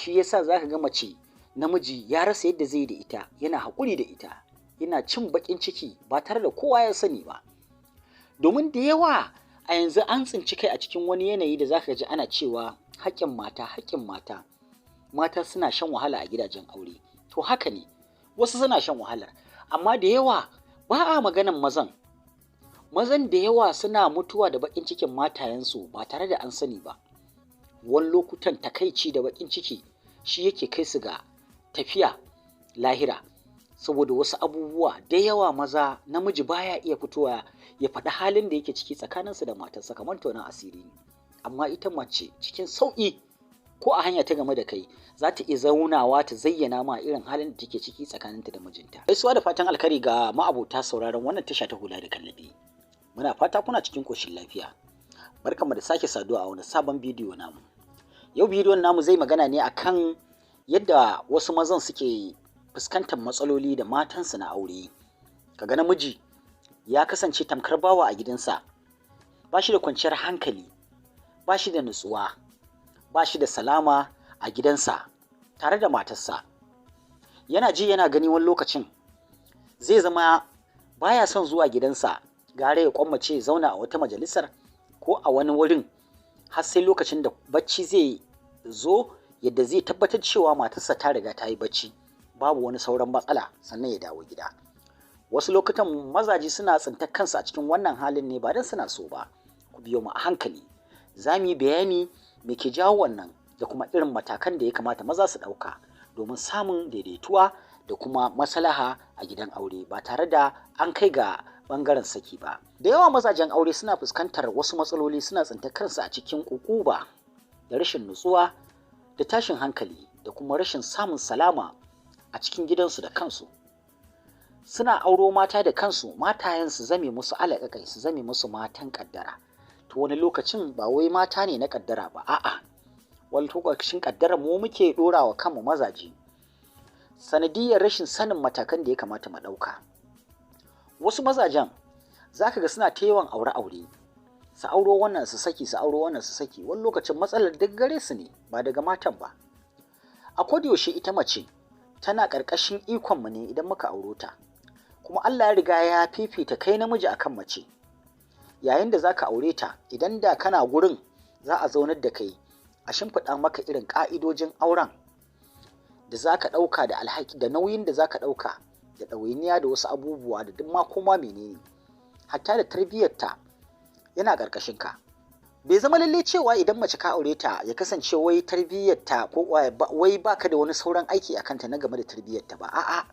Shi yasa za ka ga mace namiji ya rasa yadda zai da ita, yana haƙuri da ita, yana cin baƙin ciki ba tare da kowa ya sani ba. Domin da yawa a yanzu an tsinci kai a cikin wani yanayi da za ka ji ana cewa haƙƙin mata, haƙƙin mata. Mata suna shan wahala a gidajen aure. To haka ne, wasu suna shan wahalar, amma da yawa ba a maganan mazan. Mazan da yawa suna mutuwa da baƙin cikin matayensu ba tare da an sani ba. Wani lokutan takaici da baƙin ciki shi yake kai su ga tafiya lahira, saboda wasu abubuwa da yawa maza namiji baya iya fitowa ya faɗi halin da yake ciki tsakaninsa da matarsa, kamar tonon asiri ne. Amma ita mace cikin sauƙi ko a hanya ta game da kai za ta iya zaunawa ta zayyana ma irin halin da take ciki tsakaninta da mijinta. Gaisuwa da fatan alkhairi ga ma'abota sauraron wannan tasha ta Hula da Kallabi. Muna fata kuna cikin koshin lafiya. Barkanmu da sake saduwa a wani sabon bidiyo namu. Yau bidiyon namu zai magana ne akan yadda wasu mazan suke fuskantar matsaloli da matansu na aure. Kaga namiji ya kasance tamkar bawa a gidansa, ba shi da kwanciyar hankali, ba shi da nutsuwa, ba shi da salama a gidansa tare da matarsa. Yana ji yana gani wani lokacin zai zama baya son zuwa gidansa, gara ya kwammace ya zauna a wata majalisar ko a wani wurin har sai lokacin da bacci zai zo, yadda zai tabbatar cewa matarsa ta riga ta yi bacci, babu wani sauran matsala, sannan ya dawo gida. Wasu lokutan mazaje suna tsintar kansu a cikin wannan halin ne ba don suna so ba. Ku biyo mu a hankali, za mu yi bayani me ke jawo wannan da kuma irin matakan da ya kamata maza su ɗauka domin samun daidaituwa da kuma maslaha a gidan aure ba tare da an kai ga ɓangaren saki ba. Da yawa mazajen aure suna fuskantar wasu matsaloli, suna tsintar kansu a cikin ƙuƙuba da rashin nutsuwa da tashin hankali da kuma rashin samun salama a cikin gidansu da kansu. Suna auro mata da kansu, matayen su zame musu alaƙaƙai, su zame musu matan ƙaddara. To wani lokacin ba wai mata ne na ƙaddara ba, a'a, wani lokacin ƙaddara mu muke ɗora wa kanmu mazaje sanadiyyar rashin sanin matakan da ya kamata mu ɗauka. Wasu mazajen za ka ga suna ta yawan aure-aure, su auro wannan su saki, su auro wannan su saki. Wani lokacin matsalar duk gare su ne ba daga matan ba. A yaushe ita mace tana ƙarƙashin ikonmu ne idan muka auro ta, kuma Allah ya riga ya fifita kai namiji akan mace. Yayin da zaka aure ta, idan da kana gurin za a zaunar da kai a shimfiɗa maka irin ƙa'idojin auren da zaka ɗauka da alhaki da nauyin da zaka ɗauka da ɗawainiya da wasu abubuwa da duk ma koma menene, hatta da tarbiyyarta yana ƙarƙashin ka. Bai zama lalle cewa idan mace ka aure ta ya kasance wai tarbiyyarta ko wai baka da wani sauran aiki a kanta na game da tarbiyyarta ba. A'a,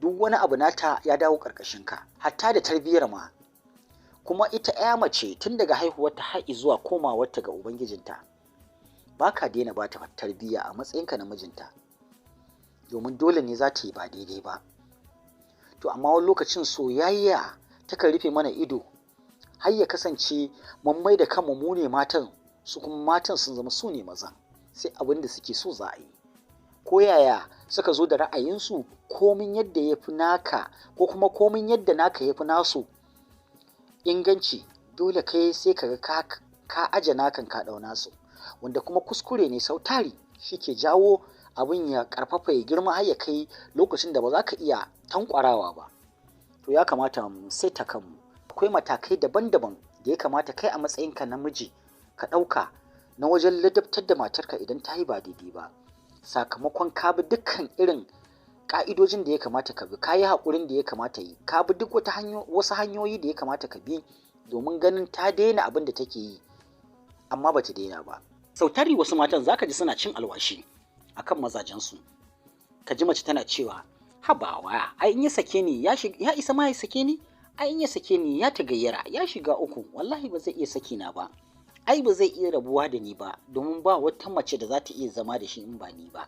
duk wani abu nata ya dawo ƙarƙashin ka, hatta da tarbiyyar ma. Kuma ita ƴa mace tun daga haihuwarta har zuwa komawarta ga ubangijinta, baka daina bata tarbiyya a matsayinka na mijinta, domin dole ne za ta yi ba daidai ba. To amma wani lokacin soyayya takan rufe mana ido har ya kasance mun mai da kanmu mu ne matan, su kuma matan sun zama su ne mazan, sai abin da suke so za a yi. Ko yaya suka zo da ra'ayinsu, komin yadda ya fi naka ko kuma komin yadda naka ya fi nasu inganci, dole kai sai ka ga ka aje nakan ka ɗau nasu, wanda kuma kuskure ne sau tari shi ke jawo abin ya ƙarfafa ya girma har ya kai lokacin da ba za ka iya tankwarawa ba. To ya kamata mu saita kanmu. Akwai matakai daban-daban da ya kamata kai a matsayinka namiji ka ɗauka na wajen ladabtar da matarka idan ta yi ba daidai ba, sakamakon ka bi dukkan irin ƙa'idojin da ya kamata ka bi, ka yi haƙurin da ya kamata yi, ka bi duk wasu hanyoyi da ya kamata ka bi domin ganin ta daina abin da take yi, amma ba ta daina ba. Sau tari wasu matan za ka ji suna cin alwashi akan mazajensu. Ka ji mace tana cewa, habawa, ai in ya sake ni ya isa ma ya sake ni, ai in ya sake ni ya tagayyara, ya shiga uku, wallahi ba zai iya saki na ba, ai ba zai iya rabuwa da ni ba, domin ba wata mace da za ta iya zama da shi in ba ni ba,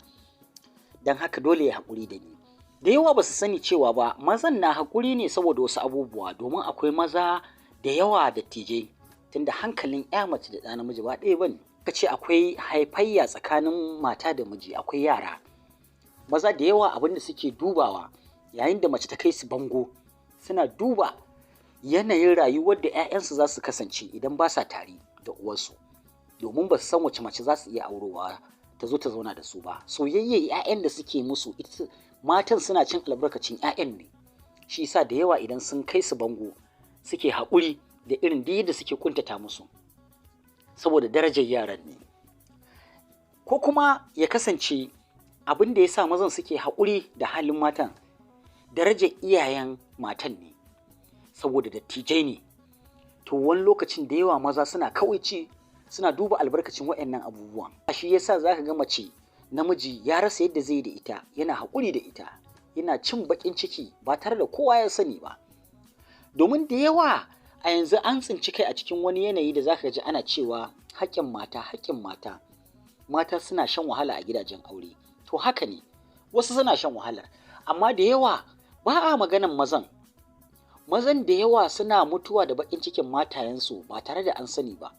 don haka dole ya haƙuri da ni. Da yawa ba su sani cewa ba mazan na haƙuri ne saboda wasu abubuwa, domin akwai maza da yawa dattijai, tunda hankalin ƴa mace da ɗa namiji ba ɗaya bane. Ka ce akwai haifayya tsakanin mata da miji, akwai yara. Maza da yawa abin da suke dubawa yayin da mace ta kai su bango, suna duba yanayin rayuwar da 'ya'yansu za su kasance idan ba sa tare da uwarsu, domin ba su san wace mace za su iya aurowa ta zo ta zauna da su ba. Soyayyar 'ya'yan da suke musu, matan suna cin albarkacin 'ya'yan ne. Shi yasa da yawa idan sun kai su bango suke haƙuri da irin duk yadda suke kuntata musu, saboda darajar yaran ne. Ko kuma ya kasance abin da ya sa mazan suke haƙuri da halin matan, darajar iyayen matan ne, saboda dattijai ne. To wani lokacin da yawa maza suna kawaici, suna duba albarkacin waɗannan abubuwan. Shi yasa za ka ga mace, namiji ya rasa yadda zai yi da ita, yana haƙuri da ita, yana cin baƙin ciki ba tare da kowa ya sani ba. Domin da yawa a yanzu an tsinci kai a cikin wani yanayi da za ka ji ana cewa haƙƙin mata, haƙƙin mata. Mata suna shan wahala a gidajen aure. To haka ne, wasu suna shan wahalar, amma da yawa ba a maganan mazan. Mazan da yawa suna mutuwa da baƙin cikin matayensu ba tare da an sani ba.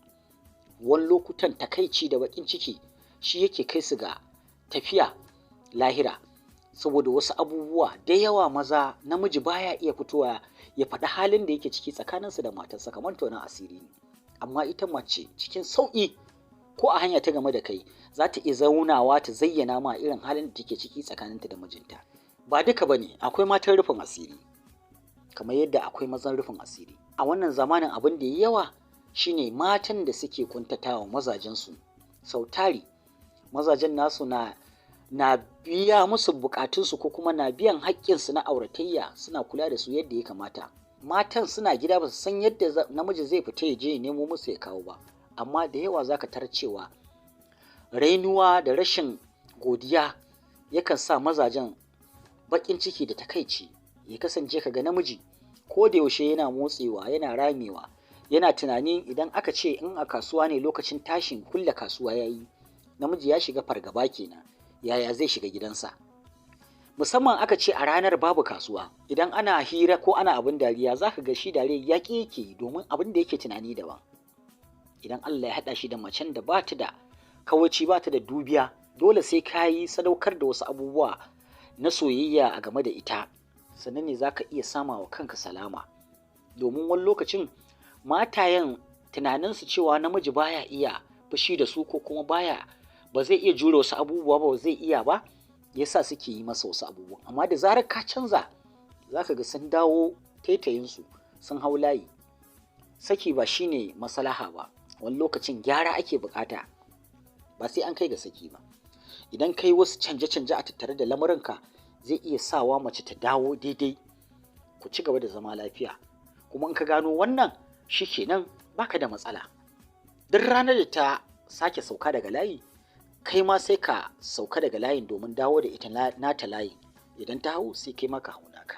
Wani lokutan takaici da baƙin ciki shi yake kai su ga tafiya lahira, saboda wasu abubuwa da yawa maza, namiji baya iya fitowa ya faɗi halin da yake ciki tsakaninsa da matarsa, kamar tonon asiri ne. Amma ita mace cikin sauƙi ko a hanya ta game da kai za ta iya zaunawa ta zayyana ma irin halin da take ciki tsakaninta da mijinta. Ba duka ba ne, akwai matan rufin asiri kamar yadda akwai mazan rufin asiri. A wannan zamanin abin da ya yawa shine matan da suke kuntatawa mazajensu. Sau tari mazajen nasu na biya musu bukatunsu ko kuma na biyan haƙƙinsu na auratayya, suna kula da su yadda ya kamata. Matan suna gida ba su san yadda namiji zai fita ya je ya nemo musu ya kawo ba. Amma da yawa za ka tarar cewa rainuwa da rashin godiya yakan sa mazajen baƙin ciki da takaici. Ya kasance ka ga namiji ko da yaushe yana motsewa, yana ramewa, yana tunanin idan aka ce in a kasuwa ne lokacin tashin kulle kasuwa ya yi, namiji ya shiga fargaba kenan, yaya zai shiga gidansa. Musamman aka ce a ranar babu kasuwa, idan ana hira ko ana abin dariya za ka ga shi dariya ya ƙi yake, domin abin da yake tunani daban. Idan Allah ya haɗa shi da macen da ba ta da kawaici, ba ta da dubiya, dole sai ka yi sadaukar da wasu abubuwa na soyayya a game da ita, sannan ne za ka iya sama wa kanka salama. Domin wani lokacin matayen tunaninsu cewa namiji baya iya fushi da su ko kuma baya ba zai iya jure wasu abubuwa ba, zai iya ba, yasa suke yi masa wasu abubuwan. Amma da zarar ka canza za ka ga sun dawo taitayinsu, sun hau layi. Saki ba shine maslaha ba, wani lokacin gyara ake bukata, ba sai an kai ga saki ba. Idan kai wasu canje-canje a tattare da lamuranka zai iya sawa mace ta dawo daidai, ku ci gaba da zama lafiya. Kuma in ka gano wannan shikenan baka da matsala. Duk ranar da ta sake sauka daga layi, kai ma sai ka sauka daga layin domin dawo da ita nata layin. Idan ta hau sai kai ma ka hau naka.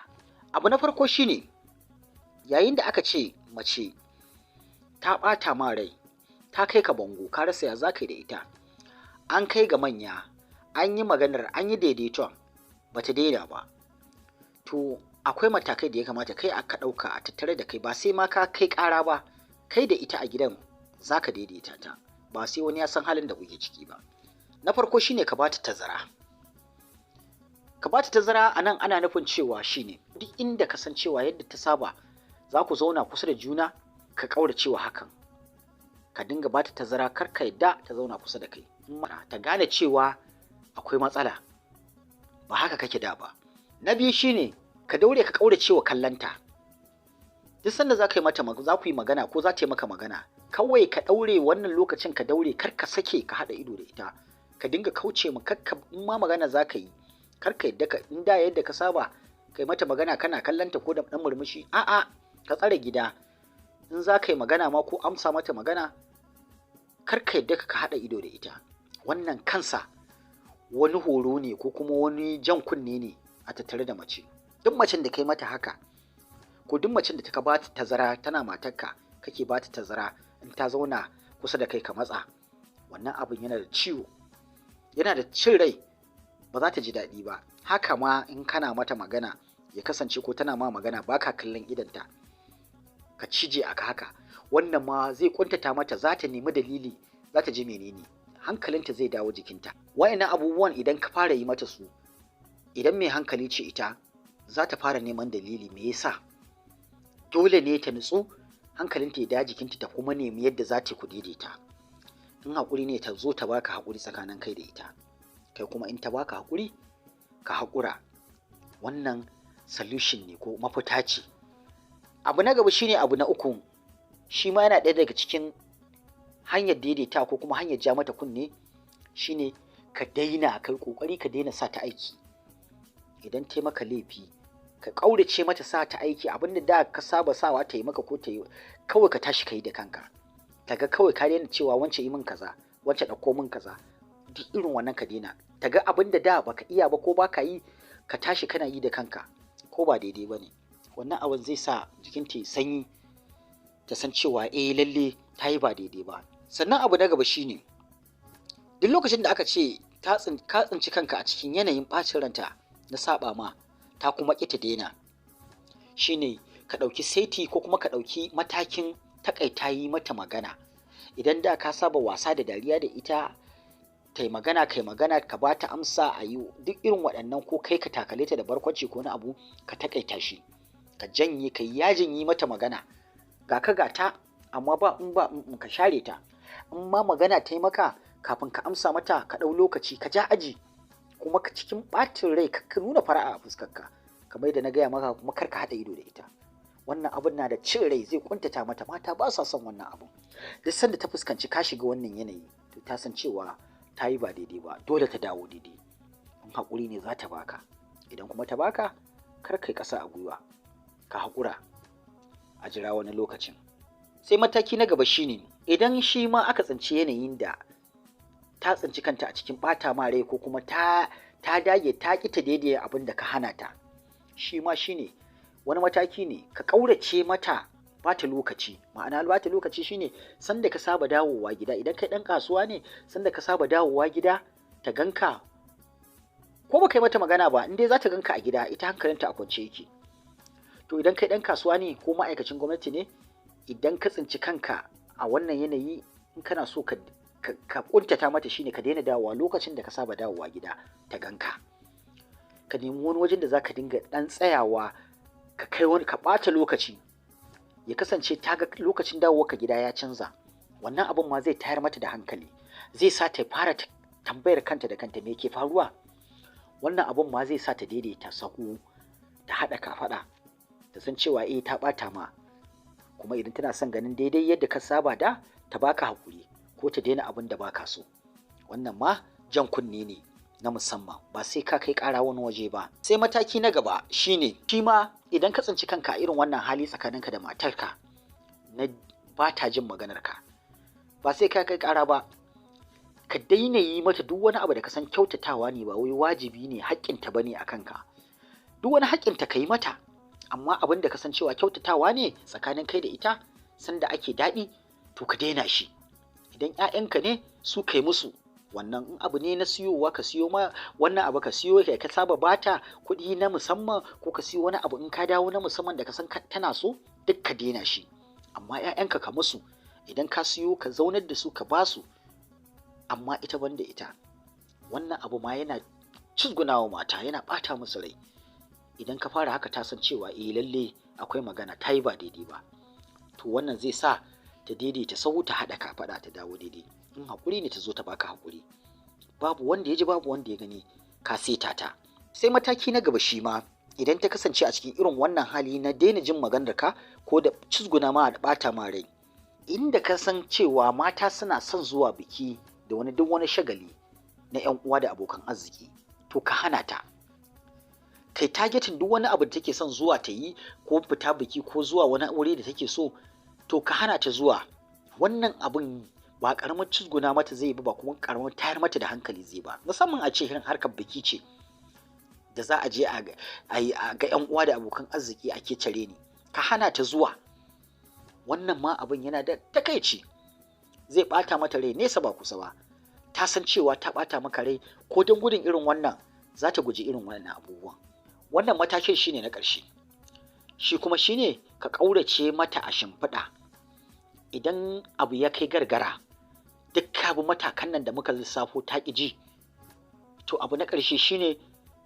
Abu na farko shine yayin da aka ce mace ta ɓata ma rai, ta kai ka bango, ka rasa ya za ka yi da ita, an kai ga manya, an yi maganar, an yi daidaiton, ba ta daina ba. To akwai matakai da ya kamata kai aka ɗauka a tattare da kai, ba sai ma ka kai ƙara ba, kai da ita a gidan za ka daidaita ta, ba sai wani ya san halin da kuke ciki ba. Na farko shine ka bata tazara. Ka bata tazara a nan ana nufin cewa shine duk inda ka san cewa yadda ta saba za ku zauna kusa da juna, ka ƙaurace wa hakan. Ka dinga bata tazara, kar ka yadda ta zauna kusa da kai. Ta gane cewa akwai matsala, ba haka kake da ba. Na biyu shine ka daure ka ƙaurace wa kallonta. Duk sanda za ka yi mata za ku yi magana ko za ta yi maka magana, kawai ka ɗaure wannan lokacin, ka daure kar ka sake ka haɗa ido da ita. Ka dinga kauce ma, kakka in ma magana za ka yi, kar ka yadda ka in da yadda ka saba kai mata magana kana kallonta ko da ɗan murmushi, a'a, ka tsare gida. In za ka yi magana ma ko amsa mata magana, kar ka yadda ka haɗa ido da ita. Wannan kansa wani horo ne ko kuma wani jan kunne ne a tattare da mace. Duk macen da kai mata haka, ko duk macen da ta ba ta tazara, tana matarka kake ba ta tazara, in ta zauna kusa da kai ka matsa, wannan abin yana da ciwo, yana da cin rai, ba za ta ji daɗi ba. Haka ma in kana mata magana ya kasance ko tana ma magana baka kallon idonta, ka cije aka haka, wannan ma zai kuntata mata, za ta nemi dalili, za ta ji menene, hankalinta zai dawo jikinta. Wa'annan abubuwan idan ka fara yi mata su, idan mai hankali ce ita, za ta fara neman dalili me yasa. Dole ne ta nutsu, hankalinta ya dawo jikinta, ta kuma nemi yadda za ta ku daidaita. In haƙuri ne, ta zo ta baka haƙuri tsakanin kai da ita. Kai kuma in ta baka haƙuri, ka haƙura. Wannan solution ne ko mafita ce. Abu na gaba shine abu na uku, shi ma yana ɗaya daga cikin hanyar daidaita ko kuma hanyar ja mata kunne, shine ka daina kai kokari ka daina sa ta aiki. Idan ta maka laifi, ka ƙaurace mata sa ta aiki. Abinda da ka saba sawa ta yi maka ko ta yi, kawai ka tashi ka yi da kanka. Kaga kawai ka daina cewa wance yi min kaza, wance ɗauko min kaza, duk irin wannan ka daina. Ta ga abin da da baka iya ba ko baka yi, ka tashi kana yi da kanka, ko ba daidai ba ne. Wannan abin zai sa jikinta ya sanyi, ta san cewa eh, lalle ta yi ba daidai ba. Sannan abu na gaba shine, duk lokacin da aka ce ka tsinci kanka a cikin yanayin ɓacin ranta na saba ma, ta kuma ƙi ta daina, shine ka ɗauki saiti ko kuma ka ɗauki matakin takaita yi mata magana. Idan da ka saba wasa da dariya da ita, ta magana, kai magana, ka ba ta amsa, a yi duk irin waɗannan, ko kai ka takale ta da barkwanci ko wani abu, ka takaita shi, ka janye, ka yi yajin yi mata magana. Ga ka ga ta, amma ba in ba in ka share ta. In ma magana ta yi maka, kafin ka amsa mata ka ɗau lokaci, ka ja aji, kuma ka cikin ɓacin rai ka nuna fara'a a fuskarka kamar yadda na gaya maka, kuma kar ka haɗa ido da ita. Wannan abun na da cin rai, zai kuntata mata. Mata ba sa son wannan abun. Duk sanda ta fuskanci ka shiga wannan yanayi, to ta san cewa ta yi ba daidai ba, dole ta dawo daidai. In haƙuri ne, za ta baka. Idan kuma ta baka, kar kai ƙasa a gwiwa, ka haƙura a jira wani lokacin. Sai mataki na gaba shine, idan shi ma aka tsinci yanayin da ta tsinci kanta a cikin ɓata ma rai, ko kuma ta dage ta ƙi ta daidai abin da ka hana ta, shi ma shine wani mataki ne, ka ƙaurace mata bata lokaci. Ma'ana bata lokaci shine sanda ka saba dawowa gida, idan kai ɗan kasuwa ne, sanda ka saba dawowa gida ta ganka, ko baka yi mata magana ba, in dai za ta ganka a gida, ita hankalinta a kwance yake. To idan kai ɗan kasuwa ne ko ma'aikacin gwamnati ne, idan ka tsinci kanka a wannan yanayi, in kana so ka kuntata mata, shine ka daina dawowa lokacin da ka saba dawowa gida ta ganka. Ka nemi wani wajen da za ka dinga ɗan tsayawa, ka kai wani, ka ɓata lokaci, ya kasance ta ga lokacin dawowa ka gida ya canza. Wannan abin ma zai tayar mata da hankali, zai sa ta fara tambayar kanta da kanta me ke faruwa. Wannan abin ma zai sa ta daidaita sahu, ta haɗa kafaɗa, ta san cewa eh, ta ɓata ma, kuma idan tana son ganin daidai yadda ka saba da, ta baka haƙuri ko ta daina abin da baka so. Wannan ma jan kunne ne na musamman, ba sai ka kai ƙara wani waje ba. Sai mataki na gaba shine, shi ma idan ka tsinci kanka a irin wannan hali tsakaninka da matarka na ba ta jin maganarka, ba sai ka kai ƙara ba, ka daina yi mata duk wani abu da ka san kyautatawa ne, ba wai wajibi ne, haƙƙinta ba ne a kanka. Duk wani haƙƙinta ka yi mata, amma abin da ka san cewa kyautatawa ne tsakanin kai da ita sanda ake daɗi, to ka daina shi. Idan 'ya'yanka ne, su kai musu wannan. In abu ne na siyowa, ka siyo ma wannan abu, ka siyo, ka saba bata kuɗi na musamman, ko ka siyo wani abu in ka dawo na musamman da ka san tana so, duk ka daina shi. Amma 'ya'yanka ka musu, idan ka siyo ka zaunar da su ka ba su, amma ita banda ita. Wannan abu ma yana cizgunawa mata, yana ɓata musu rai. Idan ka fara haka, ta san cewa eh, lalle akwai magana, ta yi ba daidai ba. To wannan zai sa ta daidaita sahu, ta haɗa kafaɗa, ta dawo daidai. In haƙuri ne, ta zo ta baka haƙuri. Babu wanda ya ji, babu wanda ya gani, ka seta ta. Sai mataki na gaba, shi ma idan ta kasance a cikin irin wannan hali na daina jin maganar ka ko da cizguna ma da ɓata ma rai, inda ka san cewa mata suna son zuwa biki da wani duk wani shagali na 'yan uwa da abokan arziki, to ka hana ta. Kai targeting duk wani abu da take son zuwa ta yi, ko fita biki, ko zuwa wani wuri da take so, to ka hana ta zuwa. Wannan abun ba karamar cizguna mata zai ba, ba kuma karamar tayar mata da hankali zai ba, musamman a ce irin harkar biki ce da za a je a ga 'yan uwa da abokan arziki a ke cire ni, ka hana ta zuwa. Wannan ma abin yana da takaici, zai bata mata rai nesa ba kusa ba. Ta san cewa ta bata maka rai, ko don gudun irin wannan za ta guji irin wannan abubuwan. Wannan matakin shine na ƙarshe, shi kuma shine ka ƙaurace mata a shimfiɗa. Idan abu ya kai gargara, duk ka bi matakan nan da muka lissafo ta ƙi ji, to abu na ƙarshe shine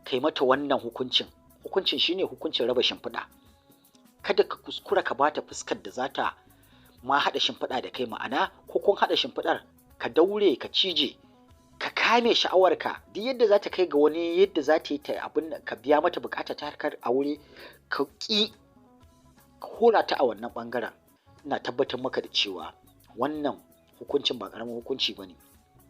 kai mata wannan hukuncin. Hukuncin shine hukuncin raba shimfiɗa. Kada ka kuskura ka bata fuskar da za ta ma haɗa shimfiɗa da kai, ma'ana ko kun haɗa shimfiɗar, ka Ka daure ka cije, ka kame sha'awarka duk yadda za ta kai ga wani yadda za ta yi ta abin ka biya mata bukata ta harkar aure, ka ƙi hora ta a wannan ɓangaren. Ina tabbatar maka da cewa wannan hukuncin ba ƙaramin hukunci ba ne,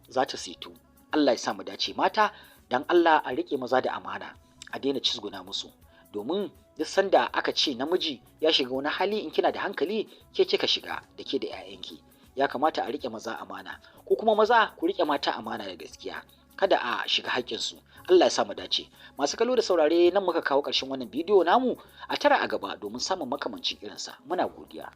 za ta setu. Allah ya sa mu dace. Mata, dan Allah a riƙe maza da amana, a daina cizguna musu, domin duk sanda aka ce namiji ya shiga wani hali, in kina da hankali ke kika shiga da ke da 'ya'yanki. Ya kamata a riƙe maza amana, ko kuma maza ku riƙe mata amana da gaskiya, kada a shiga haƙƙinsu. Allah ya sa mu dace. Masu kallo da saurare, nan muka kawo ƙarshen wannan bidiyo namu. A tara a gaba domin samun makamancin irinsa. Muna godiya.